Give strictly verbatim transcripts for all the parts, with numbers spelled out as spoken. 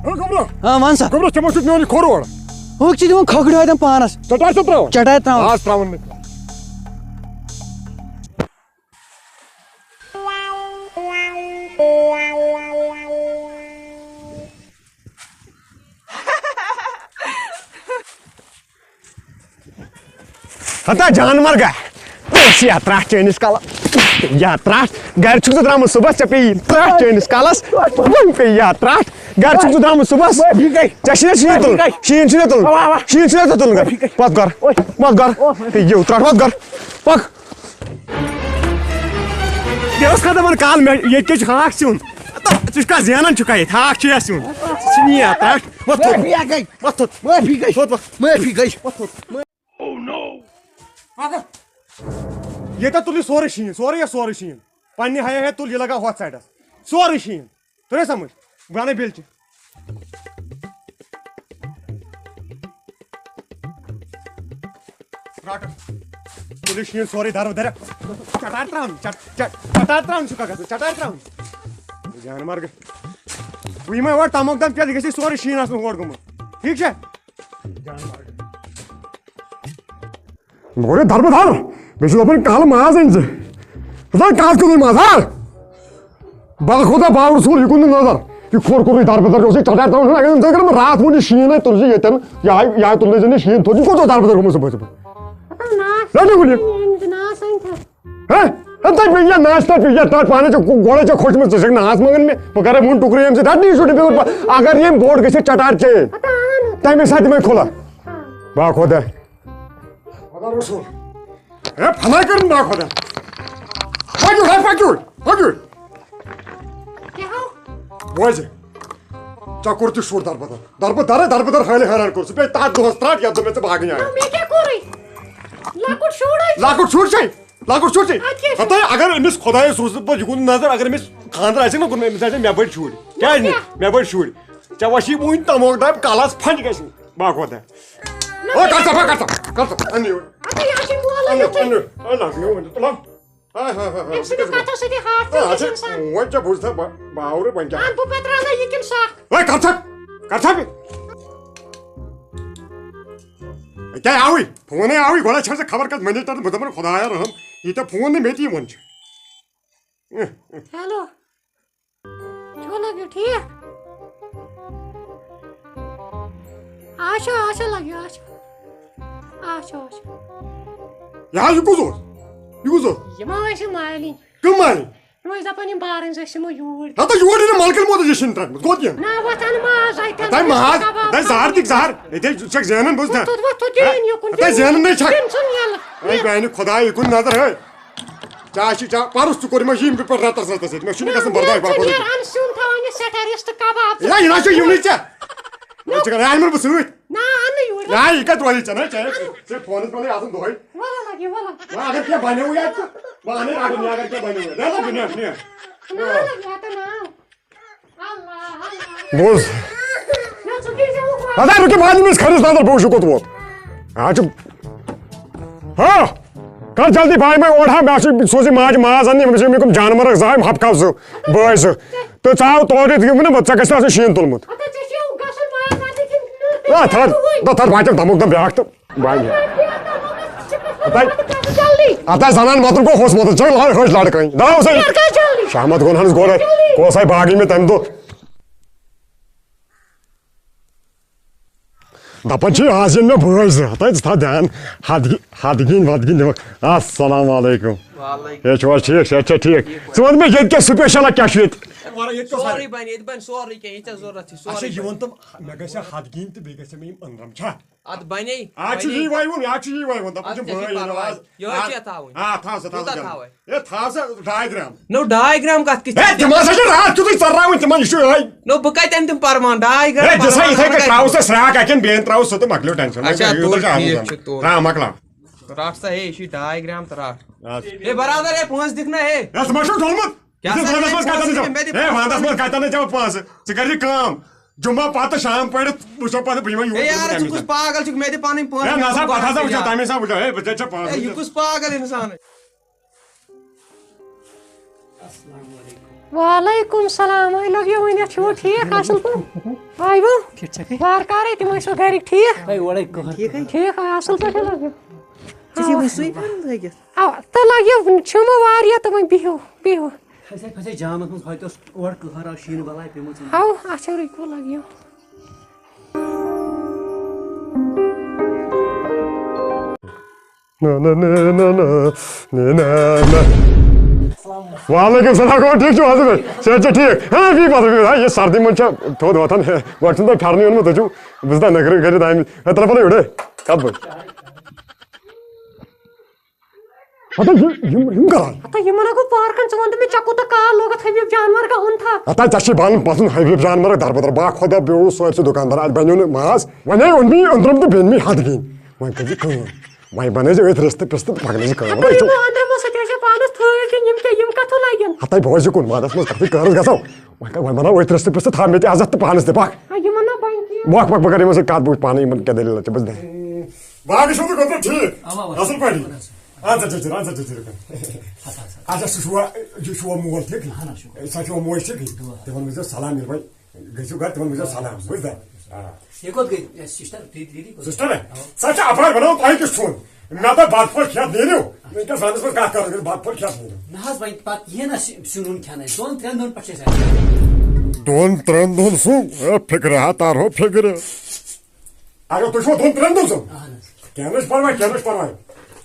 ہو گوٚبرا، ہاں، وَن سا۔ گوٚبرا، ژےٚ ما چھُتھ میون یہِ کھوٚر اورٕ؟ ہُکھ چھِ دِوان کھۄکھرِ ہَتٮ۪ن پانَس۔ ژےٚ ٹاٹھ چھا ترٛاوان؟ چٹاے ترٛاوان۔ آز ترٛاوان نہٕ۔ ہتا جانور گا۔ اوس یا ترٛٹھ چٲنِس کلس۔ یا ترٛٹھ۔ گرِ چھُکھ ژٕ درٛامُت صُبحس، ژےٚ پیٚیہِ ترٛٹھ چٲنِس کلس۔ وۄنۍ پیٚیہِ یا ترٛٹھ۔ گرِ چھُکھ ژٕ درٛامُت صُبحس۔ معٲفی گٔے۔ ژےٚ چھُنہ شیٖن تُلُن؟ معٲفی گٔے۔ شیٖن چھُنہ تُلُن؟ اَوا، اَوا۔ شیٖن چھُنہ ژےٚ تُلُن گرِ؟ معٲفی گٔے۔ پتھ گۄر۔ پتھ گۄر۔ یِو، ترٛٹھ، پتھ گۄر۔ پکھ۔ کیٛاہ اوس کھا دپان کالہٕ مےٚ، ییٚتہِ کیٛاہ چھُ ہاکھ سیُن؟ ژٕ چھُکھ کَتھ زینان چھُکھ اَتہِ؟ ہاکھ چھُ یا سیُن؟ ژٕ چھِ نہٕ یا ترٛٹھ۔ وۄتھ تھوٚد۔ معٲفی گٔے۔ وۄتھ تھوٚد۔ معٲفی گٔے۔ تھوٚد وۄتھ۔ معٲفی گٔے۔ وۄتھ تھوٚد۔ ییٚتٮ۪تھ تُل یہِ سورُے شیٖن، سورُے یا سورُے شیٖن۔ پننہِ ہیا ہے تُل یہِ لگاو ہۄتھ سایڈس۔ سورُے شیٖن۔ توٚر سمجھ؟ بہٕ اَنَے بیلچہِ۔ رٹ۔ تُل یہِ شیٖن سورُے درٕ درٕ۔ چٹار ترٛاوُن، چٹ-، چٹ-، چٹار ترٛاوُن چھُکھا گژھان، چٹار ترٛاوُن۔ جانور گٔے۔ وۄنۍ یِمَے اورٕ تموک دم پٮ۪تھ، یہِ گژھِ سورُے شیٖن آسُن ہورٕ گوٚمُت۔ ٹھیٖک چھا؟ بہٕ گوٚو دربہٕ در۔ مےٚ چھُ دَپان کالہٕ ماز أنۍ زِ۔ ہتا کَتھ کیُتھ ماز، ہا؟ با خۄدا، باورٕ ژھوٚل یہِ کُن نہٕ نظر۔ یہِ کھوٚر کھوٚرُے دربہٕ در اوس یہِ چٹاے ترٛاوان۔ اگر أمۍ زَن کٔرمٕژ راتھ ووٚن یہِ شیٖن ہے تُل زِ ییٚتٮ۪ن۔ یہِ آے، یہِ آے تُل زِ نہٕ شیٖن تھوٚد۔ یہِ کوٚت اوس دربہٕ در گوٚمُت صُبحٲے صُبحٲے؟ ہتا ناس۔ رَٹہِ ؤلِو۔ أمۍ زِ ناس أنۍ تھَس۔ ہے، ہے، تۄہہِ پیٚیہِ یا ناش، تۄہہِ پیٚیہِ یا ٹاٹھ، پانَے چھےٚ گۄ-، گۄڈَے چھےٚ کھوٚچمٕژ، ژٕ چھَکھ ناس منٛگان مےٚ، بہٕ کَرَے وُنہِ ٹُکرٕ ییٚمہِ سۭتۍ، رَٹنہٕ یہِ چھُٹھ پیوٚمُت پَتہٕ۔ اگر ییٚمۍ بوٚڑ گٔژھِتھ چٹار چیٚیہِ، ہتا اَن۔ تَمے ساتہٕ دِمَے کھُلَس۔ ہا۔ با خۄدا۔ خۄدا رسول۔ ہے، فنا کٔرِن با خۄدا۔ پٔکِو، ہے، پٔکِو، پٔکِو۔ کیٛاہ ہو؟ بوزِ۔ ژےٚ کوٚر تہِ شُر دربدر۔ دربدر، دربدر حٲلہِ حٲران کوٚر۔ ژٕ پیٚیہِ تَتھ دۄہَس ترٛٹھ، یَتھ دۄہ مےٚ ژےٚ باغہٕ نہِ آیہِ۔ نہ، مےٚ کیٛاہ کوٚرُے؟ لۄکُٹ شُرے چھُ۔ لۄکُٹ شُر چھے؟ لۄکُٹ شُر چھے؟ اَدٕ کیٛاہ چھُ؟ ہَتَے اگر أمِس خۄدایَس روٗزٕتھ پَتہٕ یہِ کُن نظر، اگر أمِس خانٛدر آسہِ نہ کوٚرمُت، أمِس آسہِ مےٚ بٔڑۍ شُرۍ۔ کیٛازِ نہٕ؟ کیٛاہ؟ مےٚ بٔڑۍ شُرۍ۔ ژےٚ وَسی وٕنہِ تَموک دَب کَلَس پھَنٛج گژھِ۔ با خۄدا۔ نہ، او، مےٚ کر ژٕ، کر ژٕ، کر ژٕ، اَن یور۔ اَدٕ یہِ چھُے بولان اَن، یُتھُے۔ اَن، اَن، اَن، اَن، تُلان۔ ہاے، ہاے، ہاے، ہاے، أمۍ سٕنٛدِ کَتھو سۭتی ہاتھ آ، چھُ اچھا، اِنسان۔ وۄنۍ ژےٚ بوٗز تھا با-، باورٕ وۄنۍ کیٛاہ؟ اَن بہٕ پَتہٕ رَنہٕ یہِ کِنہٕ سۄ اَکھ؟ ہے، کَر ژٕ، کَر ژٕ۔ ہے، کیٛاہ آوٕے؟ فونٕے آوٕے، گۄڈٕ چھَکھ ژٕ خبر کَتھ منیجر تہٕ بہٕ دَپَن خۄدایا رحم، ییٖتیٛاہ فون نہٕ مےٚ تہِ یِوان چھِ۔ ہیلو۔ چھُو لَگیو ٹھیٖک؟ اچھا، اچھا، لَگیو، اچھا۔ اچھا، اچھا۔ یا، یہِ کُس اوس؟ یہِ کُس اوس؟ یہِ ما ٲسۍ مالِنۍ؟ کٕم مالِنۍ؟ یہِ ٲسۍ دَپان یِم بارٕنۍ زٕ أسۍ یِمو یوٗرۍ۔ ہتا یور یِنہٕ مَلکَن موتَس یہِ شِن ترٛٹھ مٕژ، کوٚت یِن؟ نہ، وۄتھ اَنہٕ ماز اَتہِ، ہتا اَنہٕ ماز، کَباب، ہتا زہر کَباب۔ دِکھ زہر، ییٚتہِ ہے ژٕ چھَکھ زینان، بوز تھا۔ وۄتھ، وۄتھ، وۄتھ، یہِ ہتا یِن یوٚکُن، ہتا یہِ زینان نے چھَکھ۔ تِم چھِنہٕ یَلہٕ۔ ہے، بیانہِ خۄداے، یہِ کُن نظر، ہے۔ ژےٚ آسی ژےٚ پرُس تہِ کوٚر یِمو یِم پٮ۪ٹھ رٮ۪تس رٮ۪تس ییٚتہِ۔ مےٚ چھُنہٕ گژھان برداش، بہٕ کوٚر۔ اَن سیُن تھاوان یہِ سٮ۪ٹھاہ رِستہٕ کباب۔ ہے، یہِ نہ چھُ یِونٕے ژےٚ۔ وۄنۍ چھِ کران، اَنہِ مےٚ بہٕ سۭتۍ۔ نہ، اَن نہٕ یوٗرۍ۔ نہ، یہِ کَتہِ روزِ ژےٚ؟ نہ، ژےٚ، ژےٚ فونَس پٮ۪ٹھٕے آسان دۄہَے۔ وَلہٕ لَگہِ، وَلہٕ۔ وۄنۍ اگر کینٛہہ بَنیووُے اَتہِ تہٕ بہٕ اَنَے رَٹُن، یہِ اگر کینٛہہ بَنیووُے۔ نہ، لَگہِ، نہ، نہ۔ نہ، لَگہِ، اَتہِ نہ۔ بوز۔ ہتا رُکہِ، بہٕ دِمہٕ أمِس کھٔرِس نظر، بہٕ وٕچھٕ کوٚت ووت۔ آ، چھُ۔ ہا، کر جلدی بھائی، میں اوڑھا، میں چھُ سوزی ماج ماز اَننہِ، أمِس چھِ مےٚ کٕم جانور زٕ، ہَم ہَپکھاو زٕ، بٲے زٕ۔ تہٕ ژٕ آو تورٕ یِتھ، یِم نہٕ، ژےٚ گژھِ آسُن شیٖن تُلمُت۔ ہتا ژےٚ چھُے گژھُن ماز اَننہِ کِنہٕ نہ، تھر، نہ، تھر، بہٕ تہِ دَمُک دَم بیٛاکھ تہٕ۔ بانہِ۔ جلدی۔ اَتھ آسہِ زنان مَتُن گوٚو ہوٚس مَتُن، ژےٚ لڑ-، ہٲج لڑکٲنۍ۔ دَو سا۔ کر، کر جلدی۔ شامت گوٚو نہٕ ہنس گۄڈے۔ جلدی۔ کۄس آیہِ باغی مےٚ تَمہِ دۄہ۔ دَپان چھِ آز یِن مےٚ بٲے زٕ۔ ہَتہٕ ژٕ تھاو دیان۔ ہَتہٕ گی-، ہَتہٕ گِنۍ وَتہٕ گِنۍ دِمَکھ۔ السلام علیکم۔ وعلیکم۔ ہے، چھُو حظ ٹھیٖک؟ صحت چھا ٹھیٖک؟ ٹھیٖک پٲٹھۍ۔ ژٕ وَن مےٚ ییٚتہِ کیٛاہ special کیٛاہ چھُ ییٚتہِ؟ ہے، وَلہٕ ییٚتہِ کیٛاہ سورُے سارے۔ بَنہِ، ییٚتہِ بَنہِ سورُے کینٛہہ، یہِ ژےٚ ضوٚرَتھ چھِ، سورُے اچھا، یہِ بَنہِ۔ وَن تہٕ مےٚ گژھِ ہَتہٕ گِنۍ تہٕ بیٚیہِ گژھِ مےٚ یِم أنٛدرَم چھا؟ اتھ بنے، آز چھُ بنے۔ یی وَیُن، آز چھُ یی وَیُن، دَپان اَدٕ چھِ کیٛاہ چھُ بٲے یِنہٕ پَرواے؟ آز۔ یِہوٚے آ، چھُ یَتھ تھاوٕنۍ۔ آ، تھاو سا، تھاو سا، کوٗتاہ جلدی۔ تھاوَے؟ ہے، تھاو سا ڈاے گرام۔ نو، ڈاے گرام کَتھ کِتھ ہے، کٔنۍ؟ تِم ہسا چھِ راتھ کیُتھُے ژٔلراوٕنۍ، تِمَن یہِ چھُ یِہوٚے۔ نو، بہٕ کَتہِ اَنہٕ تِم پَرمان؟ ڈاے گرام ہے، دِ سا پَرمان یِتھَے کَنۍ، اَنہٕ ترٛاوُس سا سرٛاکھ اَکھ اَنہٕ بیٚیہِ ترٛاوُس سُہ تہٕ مۄکلیو ٹٮ۪نشَن۔ اچھا، وۄنۍ تُل، یوٗتاہ چھُ ٹھیٖک آمُت۔ چھُ، تُل۔ ترٛاو، مۄکلاو۔ رَٹھ سا، ہے، یہِ چھُے ڈاے گرام تہٕ رَٹھ۔ اَدٕ۔ ہے، برادر، ہے، پونٛسہٕ دِکھ نا، ہے۔ ہے، ژٕ ما چھُکھ ڈوٚلمُت؟ کیٛاہ ژٕ سا وَنٛدَس منٛز کَتہِ اَنَے ژےٚ؟ مےٚ دِ ہے، پونٛسہٕ۔ وَنٛدَس منٛز کَتہِ اَنَے ژےٚ پونٛسہٕ؟ ژٕ کَر یہِ کٲم، جمعہ پَتہٕ شام پٔرِتھ وٕچھو پَتہٕ بہٕ یِمَے یور ہے یار، ژٕ تَمہِ کُس ساتہٕ۔ پاگل چھُکھ؟ مےٚ دِ پَنٕنۍ پونٛسہٕ، ہے، مےٚ نہ سا، کوٗتاہ پَتہٕ ہسا وٕچھو، یار۔ تَمے ساتہٕ وٕچھو۔ ہے، بہٕ ژےٚ چھےٚ پونٛسہٕ ہے، یہِ دِتھ۔ کُس پاگل اِنسان؟ وعلیکم السلام۔ وۄنۍ لٔگِو ؤنِتھ، چھِوٕ ٹھیٖک اَصٕل پٲٹھۍ؟ آیوٕ؟ ٹھیٖک چھَکھٕے؟ وارٕ کارَے تِم ٲسِوٕ گَرِکۍ ٹھیٖک؟ ہے، اورَے کٕہٕر۔ ٹھیٖک ہے؟ ٹھیٖک، آ، اَصٕل پٲٹھۍ لٔگِو۔ ژےٚ چھے وۄنۍ سُے پھٮ۪رن لٲگِتھ؟ آ، تہٕ لَگِو، چھِو وۄنۍ واریاہ تہٕ وۄنۍ بِہِو، بِہِو۔ کھسے، کھسے جانَس منٛز، ہۄتہِ اوس اورٕ کٕہٕر آو شیٖنہٕ بَلاے پیوٚمُت۔ ہاو، اچھا، رُکِو، لَگِو۔ نہ، نہ، نہ، نہ، نہ، نہ، نہ، نہ۔ وعلیکم السلام، گوٚو ٹھیٖک چھُو حظ؟ صحت چھا ٹھیٖک؟ ہاں، فی بس، فی بس۔ ہاں، یہِ سردی منٛز چھا تھوٚد وۄتھان؟ گۄڈٕ چھُنہٕ تۄہہِ پھٮ۪رنٕے اوٚنمُت، تُہۍ چھِو، بہٕ چھُس تۄہہِ نٔکرٕ کٔرِتھ آمٕتۍ۔ ہے، تَلہٕ پَلو یوٚڑے، کَتھ بٔتھِ؟ ہتا یہِ، یِم، یِم کَران۔ ہتا یِمَن ہا گوٚو پارکَن، ژٕ وَن تہٕ مےٚ، ژےٚ کوٗتاہ کال لوگُتھ حبیٖب جانوَر گا اوٚن تھا؟ ہتا ژےٚ چھِ بَنان پَسنٛد حبیٖب جانوَر، دَربٕدَر۔ با خۄدا بیوٗٹھ سٲرسٕے دُکاندار، اَتہِ بَنیو نہٕ ماز۔ وۄنۍ آے اوٚن مےٚ یہِ أنٛدرَم تہٕ بیٚنہِ مےٚ ہَتھ گِنۍ۔ وۄنۍ کٔرۍ زِ کٲم، وۄنۍ بَنٲے زِ أتھۍ رِستہٕ پِستہٕ تہٕ پَکنٲے زِ کٲم۔ ہتا یِمو أنٛدرَمو سۭتۍ ٲسۍ پانَس تھٲوِتھ کِنہٕ یِم کیٛاہ، یِم کَتھ لَگن؟ ہتا بوزِ کُن، وادَس منٛز کَتھٕے کٲرَس گژھو۔ وۄنۍ کَر، وۄنۍ بَناو أتھۍ رِستہٕ پِستہٕ، تھاو مےٚ تہِ عزت تہٕ پانَس تہِ پَکھ۔ ہا، یِمَن نا بَنہِ کینٛہہ۔ وَکھ، وَکھ، بہٕ کَرٕ یِمَن سۭتۍ کَتھ، بہٕ وٕچھِ پانَے یِمَن کیٛاہ دٔلیٖلہ چھِ، بَس دِ۔ باقٕے چھُو تُہۍ خٲطرٕ ٹھیٖک؟ اَوا، اَوا۔ اَصٕل پٲٹھۍ؟ اَہَن حظ۔ اَہَن سا، ٹھیٖک چھُ، اَہَن سا، ٹھیٖک چھُ۔ اَہَن حظ۔ اَچھا، سُہ چھُوا، یہِ چھُوا مول ٹھیٖک؟ اَہَن حظ، شُکر۔ سۄ چھُوا موج ٹھیٖک؟ دُعا۔ تِمَن ؤنۍزیو سلام ییٚلہِ وۄنۍ گٔژھِو گَرٕ، تِمَن ؤنۍزیو سلام، بوٗزتھا؟ آ۔ یہِ کوٚت گٔے؟ اے، سِسٹَر، دی-، دیٖدی کوٚت؟ سِسٹَر؟ اَوا۔ سۄ چھِ اَپٲرۍ وَنان تۄہہِ کیُتھ چھُو؟ مےٚ دوٚپ بَتہٕ پھوٚل کھٮ۪تھ نیٖرِو، وٕنۍکٮ۪س وَنٛدَس منٛز کَتھ کَرو، بَتہٕ پھوٚل کھٮ۪تھ نیٖرِو۔ نہ حظ، وۄنۍ پَتہٕ یِیہِ نہ سِ-، سیُن ویُن کھٮ۪نَے، دۄن ترٛٮ۪ن دۄہَن پَتہٕ چھِ أسۍ اَتہِ۔ دۄن ترٛٮ۪ن دۄہَن سُہ، اے، فِکرِ ہا تَرہو فِکرِ۔ اگر تُہۍ چھِوا دۄن ترٛٮ۪ن دۄہَن سُہ؟ اَہَن حظ۔ کینٛہہ نہٕ حظ پَرواے، کینٛہہ نہٕ حظ پَرواے۔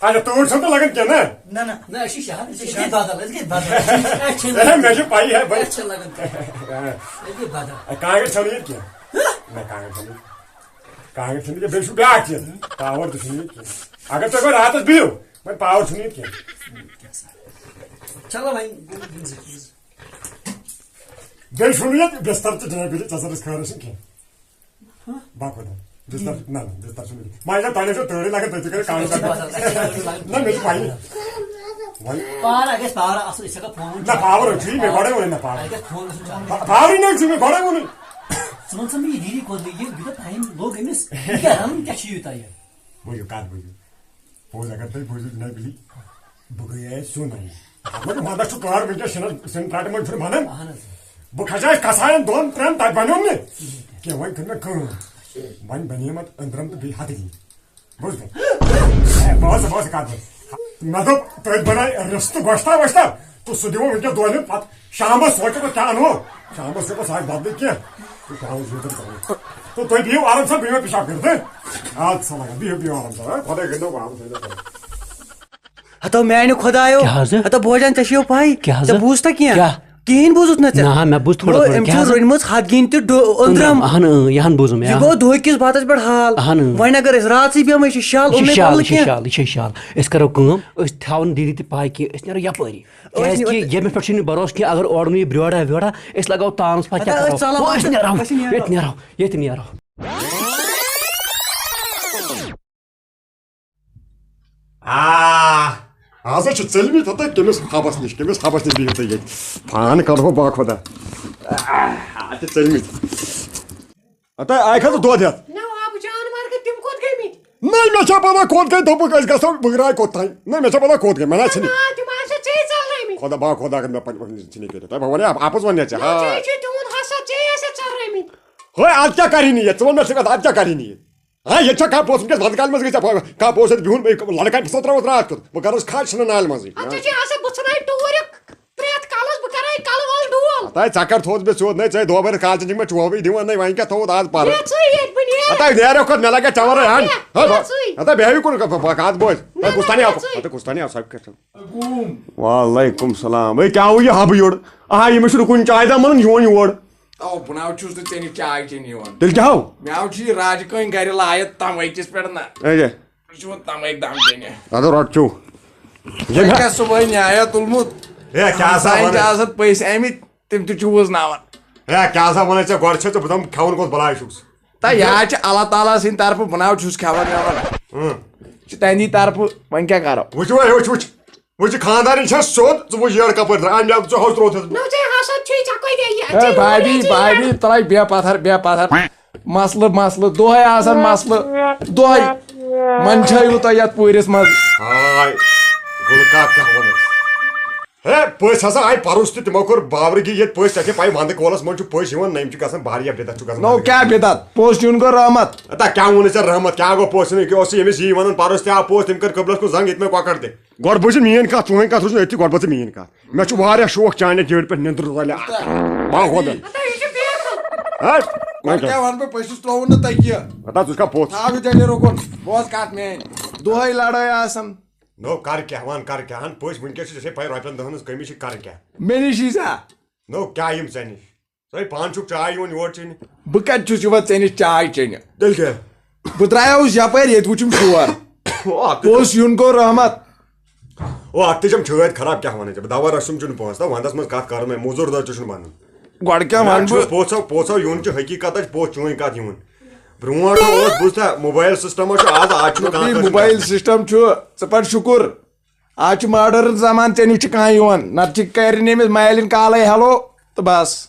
اچھا، تۭر چھَنہٕ تَتھ لَگان کینٛہہ، نہ؟ نہ، نہ۔ نہ، أسۍ چھِ شہر، أسۍ چھِ بدل، أسۍ گٔے بدل۔ اَسہِ چھِ اے، مےٚ چھِ پَیی، ہے، بَے۔ اَسہِ چھِ لَگان۔ اے۔ أسۍ گٔے بدل۔ اے، کانٛگٕر چھَنہٕ ییٚتہِ کینٛہہ۔ ہہ؟ نہ، کانٛگٕر چھَنہٕ ییٚتہِ۔ کانٛگٕر چھَنہٕ ییٚتہِ، بیٚیہِ چھُ بیٛاکھ چیٖز، پاوَر تہِ چھُنہٕ ییٚتہِ کینٛہہ۔ اگر تُہۍ وۄنۍ راتَس بِہِو، وۄنۍ پاوَر چھُنہٕ ییٚتہِ کینٛہہ۔ چلو وۄنۍ۔ بیٚیہِ چھُنہٕ ییٚتہِ بِستَر تہِ ڈرٛاے کٔرِتھ، ژےٚ ژَٹَس خٲرَس چھُنہٕ کینٛہہ۔ ہہ؟ با خۄدا۔ بِستَر، نہ، نہ، بِستَر چھُنہٕ ییٚتہِ۔ وۄنۍ اگر تۄہہِ نِش چھُ تۭرٕے لَگان، تُہۍ تہِ کٔرِو کانٛگٕر اَسہِ چھِ ژَٹٕنۍ۔ بدل، اَسہِ چھِ بدل لَگان۔ نہ، مےٚ چھِ پَیی۔ وۄنۍ پاوَر آسہِ، گژھِ پاوَر آسُن، أسۍ ہٮ۪کو فون نہ، پاوَر چھُ یہِ مےٚ گۄڈَے ووٚنُے نہ پاوَر۔ اَسہِ گژھِ فون گژھُن چارٕج۔ پا-، پاورٕے نہ حظ چھُ مےٚ گۄڈَے ووٚنُے۔ ژٕ وَن سا مےٚ، یہِ دیٖدی کوٚت گٔے؟ یہِ یوٗتاہ ٹایم لوٚگ أمِس، یہِ کیٛاہ رَنُن کیٛاہ چھُ یوٗتاہ یہِ؟ بوٗزِو، کَتھ بوٗزِو۔ پوٚز اگر تُہۍ بوٗزِو جِناب علی، بہٕ گٔیے سیُن اَننہِ۔ مگر وَنٛدَس چھُ کار وٕنۍکٮ۪س، چھِنہٕ سیُن ٹرٛاٹہٕ منٛز چھُنہٕ بَنان۔ اَہَن حظ۔ بہٕ کھَسیٛاس کَسایَن دۄن ترٛٮ۪ن، تَتہِ بَنیوم نہٕ کِہیٖنۍ تہِ۔ کینٛہہ، وۄنۍ کٔر مےٚ کٲم۔ وۄنۍ بَنے مےٚ أنٛدرَم تہٕ بیٚیہِ ہَتہٕ گِنۍ۔ بوٗزتھا؟ ہے، بہٕ حظ، بہٕ حظ کَتھ بہٕ۔ مےٚ دوٚپ، تٔتھۍ بَناے رِستہٕ گۄشتاب وۄشتاب تہٕ سُہ دِمو وٕنۍکٮ۪س دۄہلہِ پَتہٕ۔ شامس سونچو پتہٕ کیٛاہ انو؟ شامس چھُ پتہٕ ساگ بدلٕے کینٛہہ۔ تہٕ شامس چھُ پتہٕ کرُن۔ تہٕ تُہۍ بِہِو آرام سان، بہٕ یِمہٕ پِشاب کٔرِتھ، ہہ؟ اَدٕ سا لگان، بِہِو، بِہِو آرام سان، ہہ؟ خۄداے کٔرِنو پانہٕ سۭتۍ۔ ہتو میانہِ خۄدایو، کیٛاہ حظ؟ ہتو بوجان، ژےٚ چھُے پَے؟ کیٛاہ حظ؟ ژےٚ بوٗزتھا کینٛہہ؟ کیٛاہ؟ کِہیٖنۍ بوٗزُتھ نہ ژےٚ؟ نہ، مےٚ بوٗز تھوڑا نو، بہت۔ أمۍ کیٛاہ چھُ حظ؟ رٔنمٕژ ہتھ گِنۍ تہِ ڈو-، أنٛدرم۔ اہن، اۭں، یہِ ہن بوٗزُم، یہِ یہِ ہن۔ گوٚو دُہٕکِس بتس پٮ۪ٹھ حال۔ اہن، اۭں۔ وۄنۍ اگر أسۍ راتسٕے بیٚہمو، یہِ چھُ شال، یہِ چھُ اُمے شال، کملہٕ یہِ چھُ کینٛہہ۔ شال، یہِ چھُ شال۔ أسۍ کرو کٲم، أسۍ تھاوو نہٕ دیٖدی تہِ پاے کینٛہہ، أسۍ نیرو یپٲری۔ أسۍ کیٛازِ کہِ نیرو۔ ییٚمِس پٮ۪ٹھ چھُنہٕ بھروسہٕ کینٛہہ، اگر اورٕ نہٕ یہِ برٛیوڈا ویوڈا، أسۍ لگاوو تانس پتہٕ، پتہٕ کیٛاہ أسۍ کرو؟ ژلو ہو، أسۍ پتہٕ، نیرو، أسۍ نیرو۔ ییٚتہِ نیرو، ییٚتہِ نیرو۔ آ، آز ہا چھِ ژٔلمٕتۍ ہتہٕ کٔمِس حبس نِش، کٔمِس حبس نِش بِہِو تُہۍ ییٚتہِ؟ پان کڑہو با خۄدا۔ آ، آ، چھِ ژٔلمٕتۍ۔ ہتہٕ آیہِ کھا ژٕ دۄد ہٮ۪تھ؟ نہ، آبہٕ جانور گٔے، تِم کوٚت گٔمٕتۍ؟ نہ، مےٚ چھا پتہ کوٚت گٔے، دوٚپُکھ أسۍ گژھو بٕگراے کوٚت تام۔ نہ، مےٚ چھا پتہ کوٚت گٔے، مےٚ نہ چھِنہٕ۔ نہ، تِم آسہِ ژےٚ ژلرٲومٕتۍ۔ خۄدا با خۄدا کٔرِنۍ مےٚ پنٕنۍ وٕنہِ چھِنہٕ کٔرِتھ۔ ہے، بہٕ وَنے اَپ-، اَپُز وَنیا ژےٚ، نہ، ہا۔ ژےٚ چھُے تِہُنٛد حسد، ژےٚ آسہِ ژلرٲومٕتۍ۔ ہے، اَتھ کیٛاہ کَرِ نہٕ یہِ؟ ژٕ وَن مےٚ ژٕ کَتھ، اَتھ کیٛاہ کَرِ نہٕ یہِ؟ ہا، ییٚتہِ چھا کانٛہہ پوٚژھ وٕنکیٚس وَندٕ کالہِ منٛز گٔژھۍ ژےٚ کانٛہہ پوٚژھ اَتہِ بِہُن، بیٚیہِ لَڑکَے پھسوتراوَتھ راتھ کیُتھ، بہٕ کَرٕ حظ کھَج ژھٕنہٕ نالہِ منٛزٕے۔ اَتھ ژےٚ چھُے آسان بُتھِ ژھٕنان ٹوٗرۍ پرٛٮ۪تھ کالَس، بہٕ کَرَے کَلہٕ وَلہٕ ڈول۔ ہَتاے، ژےٚ کَر تھوٚوُتھ مےٚ سیوٚد؟ نَے، ژےٚ دۄہ بھر کالچَن چھِکھ مےٚ چوبٕے دِوان، نَے، وۄنۍ کیٛاہ تھوٚوُتھ آز پَرٕ؟ بیٚہہ ژٕے ییٚتہِ، بہٕ نیرٕ۔ ہَتاے، نیرٕ کھۄتہٕ مےٚ لَگہِ چَورَے ہَن۔ بیٚہہ، ہَے، بیٚہہ بہٕ، ژٕے۔ ہَتاے، بیٚہہ یہِ کُن، بہٕ، بہٕ کَتھ بوزٕ؟ نہ، ہَتاے، نہ، کُس تانۍ آو، بیٚہہ ژٕے۔ ہَتاے، کُس تانۍ آو، سۄ کَتھ؟ وعلیکم سلام۔ ہے، کیٛاہ ہو یہِ حبہٕ یورٕ؟ آ، ییٚمِس چھُنہٕ کُنہِ چایہِ دام اَنُن، یہِ وۄنۍ یور۔ اَوا، بہٕ نہ حظ چھُس نہٕ ژےٚ نِش چاے چیٚنہِ یِوان۔ تیٚلہِ کیٛاہ ہو؟ مےٚ حظ چھُ یہِ راجہِ کٲنۍ گرِ لایِتھ تَمٲکِس پٮ۪ٹھ نہ۔ اچھا۔ یہِ چھُ وۄنۍ تَمٲکۍ دام چیٚنہِ۔ اَدٕ رۄٹ چیوٚو۔ ییٚمہِ وۄنۍ کیٛاہ صُبحٲے نیٛایا تُلمُت؟ ہے، کیٛاہ سا ہمساین وَنان؟ چھِ آسان پٔژھۍ آمٕتۍ، تِم تہِ چھِ وُزناوان۔ ہے، کیٛاہ سا وَنان ژےٚ؟ گۄڈٕ چھےٚ ژےٚ بہٕ دَپہٕ کھٮ۪وُن کۄس بَلاے چھُکھ؟ تہٕ یہِ حظ چھِ اللہ تعالیٰ سٕنٛدِ طرفہٕ، بہٕ نہ حظ چھُس کھٮ۪وان وٮ۪وان۔ اۭں۔ یہِ چھِ تَہنٛدی طرفہٕ، وۄنۍ کیٛاہ کَرو؟ وٕچھ وۄنۍ، ہے، وٕچھ، وٕچھ۔ وۄنۍ چھِ خانٛدارِنۍ چھےٚ سیوٚد، ژٕ وٕچھ یٔڑ کَپٲرۍ درٛاے، اَمہِ علاوٕ ژٕ حوصلہٕ روتھَس۔ نہ، ژےٚ حسد چھُے، ژےٚ کۄتہِ یہِ، ہے، ژےٚ بھابھی، ووٚنُے ژےٚ بھابھی، یہِ۔ ترٛاے بے پتھر، بے پتھر۔ مسلہٕ، مسلہٕ، دۄہَے آسان مسلہٕ، دۄہَے۔ منٛدچھٲیِو تۄہہِ یَتھ پوٗرِس منٛز۔ ہاے، گُلہٕ کاک کیٛاہ وَنَکھ؟ ہے، پٔژھۍ ہسا آیہِ پرُس تہِ، تِمو کوٚر باورٕگی ییٚتہِ پٔژھۍ، ژےٚ چھےٚ پَے، ونٛدٕ کولس منٛز چھُ پٔژھۍ یِوان، نہ یِم چھِ گژھان واریاہ بدعت چھُ گژھان۔ نو کیٛاہ بدعت؟ پوٚژھ یُن گوٚو رحمت۔ ہتا کیٛاہ ووٚنُے ژےٚ رحمت؟ کیٛاہ گوٚو پوٚژھ یُن؟ ییٚکیٛاہ اوس ییٚمِس یی ونان، پرُس تہِ آو پوٚژھ، تٔمۍ کٔر قبلس کُن زنٛگ، ییٚتہِ مےٚ کۄکر تہِ۔ گۄڈٕ بوٗزِو میٛٲنۍ کتھ، چٲنۍ کتھ وٕچھ نہٕ أتھی، گۄڈٕ بوٗزِ میٛٲنۍ کتھ۔ مےٚ چھُ واریاہ شوق چانہِ گیٹہِ پٮ۪ٹھ نیٚنٛدٕر ژَلہِ اکھ۔ با خۄدا۔ ہٹ۔ وۄنۍ کیٛاہ وَنہٕ بہٕ، پٔژھِس ترٛووُن نہٕ تۄہہِ کیٚنٛہہ۔ ہتا ژٕ چھُکھا پوٚژھ؟ تھاو یہِ جلدی رُکُن، بوز کَتھ میٛٲنۍ۔ دۄہَے لڑٲے آسان۔ نو کر کیٛاہ وَن، کر کیٛاہ وَن، پٔژھۍ وٕنکیٚس چھِ ژےٚ چھے پَے رۄپیَن دَہَن ہٕنٛز کٔمی چھِ، کر کیٛاہ؟ مےٚ نِش یی سا۔ نو کیٛاہ یِم ژےٚ نِش؟ تُہۍ پانہٕ چھُکھ چاے یِوان یور چیٚنہِ۔ بہٕ کَتہِ چھُس یِوان ژےٚ نِش چاے چیٚنہِ؟ تیٚلہِ کیٛاہ؟ بہٕ درٛایاوُس یَپٲرۍ، ییٚتہِ وُچھُم شور۔ او، اَتھ تہِ پوٚژھ یُن گوٚو رحمت۔ او، اَتھ تہِ چھَم چھٲتۍ خراب، کیٛاہ وَنان ژےٚ؟ بہٕ دَوا رَسُم چھُنہٕ پانَس، تہٕ وَنٛدَس منٛز کَتھ کَرٕ مےٚ، موٚزوٗر دۄہ تہِ چھُنہٕ بَنان۔ گۄڈٕ کیٛاہ وَنہٕ بہٕ؟ پوٚژھ آو، پوٚژھ آو یُن چھُ حقیٖقت، اَتہِ چھُ پوٚژھ چٲنۍ کَتھ یِوان۔ برونٛٹھ اوس، بوٗزتھا، موبایل سِسٹَم چھُ، آز، آز چھُنہٕ کانٛہہ دوٚپمَے، کٲنٛسہِ موبایل سِسٹَم چھُ، ژٕ پَر شُکُر۔ آز چھُ ماڈٲرٕن زمانہٕ، ژےٚ نِش چھُ کانٛہہ یِوان، نتہٕ چھِ کرِ نہٕ أمِس مالِن کالے ہیلو تہٕ بس۔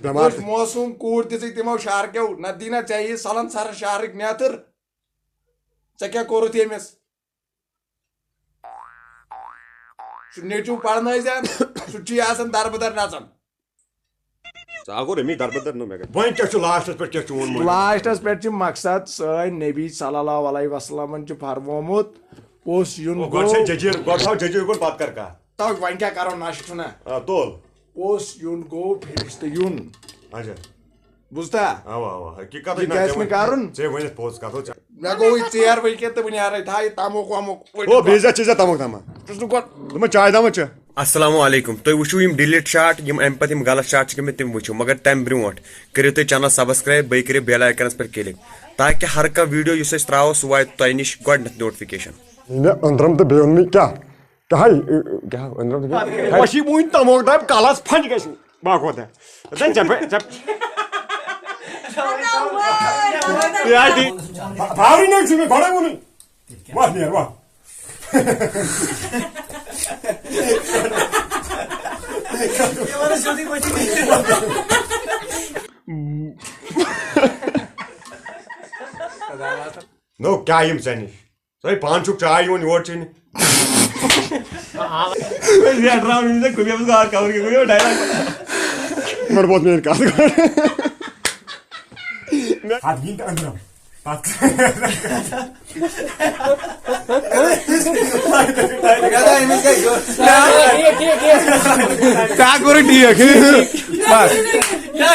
بٮ۪مار أتھۍ موسوم کوٗر دِژٕے تِمو شہرکیو، نتہٕ دی نہ ژےٚ یہِ سلن سرن شہرٕکۍ نیتٕر۔ ژےٚ کیٛاہ کوٚرُتھ ییٚمِس؟ سُہ نیٚچوٗ پرنٲوزٮ۪ن، سُہ تہِ چھُے آسان دربٕدر نژان۔ ژٕ ہا گوٚو رٔمی دربٕدر نہٕ مےٚ گژھِ۔ وۄنۍ کیٛاہ چھُ لاسٹس پٮ۪ٹھ کیٛاہ چون مۄنڈ؟ لاسٹس پٮ۪ٹھ چھِ مقصد سٲنۍ نبی صلی اللہ علیہ وسلمن چھُ فرمومُت، پوٚژھ یُن او، گۄڈٕ چھا گوٚو۔ جٔجیٖر، گۄڈٕ تھاو جٔجیٖر گۄڈٕ پتہٕ کر کتھ۔ تو وۄنۍ کیٛاہ کرو، نشہٕ چھُنہ۔ آ، تُل۔ پوٚژھ یُن گوٚو فرشتہٕ یُن۔ اچھا۔ بوٗزتھا؟ اوا، اوا، حقیٖقت یہِ چھِ نہ، گژھِ ژےٚ نہٕ وۄنۍ، کرُن۔ ژےٚ ؤنِتھ پوٚز کتھ، ژےٚ مےٚ گوٚوٕے ژیر وٕنکٮ۪ن تہٕ وٕنہِ ہارے تھاو یہِ تموک وموک۔ او، بیٚیہِ زیادٕ چھِ زیادٕ تموک تھاوان۔ ژٕ چھُکھ گۄڈٕ دوٚپمَے چاے دامہ چےٚ۔ السلام علیکم۔ تُہۍ وٕچھِو یِم ڈِلیٖٹ شاٹ، یِم اَمہِ پَتہٕ یِم غلط شاٹ چھِ گٔمٕتۍ، تِم وٕچھِو۔ مگر تَمہِ برونٛٹھ کٔرِو تُہۍ چینل سبسکرایب، بیٚیہِ کٔرِو بیل آیکنَس پٮ۪ٹھ کِلِک، تاکہِ ہر کانٛہہ ویٖڈیو یُس أسۍ ترٛاوو، سُہ واتہِ تۄہہِ نِش گۄڈٕنٮ۪تھ نوٹفِکیشن۔ مےٚ أنٛدرم تہٕ بیٚیہِ اوٚن مےٚ کیٛاہ؟ کیٛاہ ہاے؟ کیٛاہ أنٛدرم تہٕ بیٚیہِ؟ وشی بوٗنۍ تموک دارِ کلس پھنٛج گژھِ۔ با خۄدا۔ ژےٚ، ژےٚ، ژےٚ، یہِ ہا ٹھیٖک۔ باورٕے نہٕ چھُ مےٚ گۄڈَے ووٚنُے۔ وَتھ نیر، وَتھ۔ نو، کیٛاہ یِم ژےٚ نِش؟ تُہۍ پانہٕ چھُکھ چاے یِوان یور چیٚنہِ۔ زیٹراوُن یِم ژےٚ کُمہِ منٛز گار کَوَر کٔرِتھ، ؤنِو ڈایلاگ۔ گۄڈٕ بوز میٛٲنۍ کَتھ گۄڈٕ۔ پَتہٕ گِنٛد أنٛدرم۔ پَتہٕ گدا أمِس گژھِ ٹھیٖک، ٹھیٖک، ٹھیٖک۔ کیٛاہ کوٚرُکھ ٹھیٖک؟ بَس۔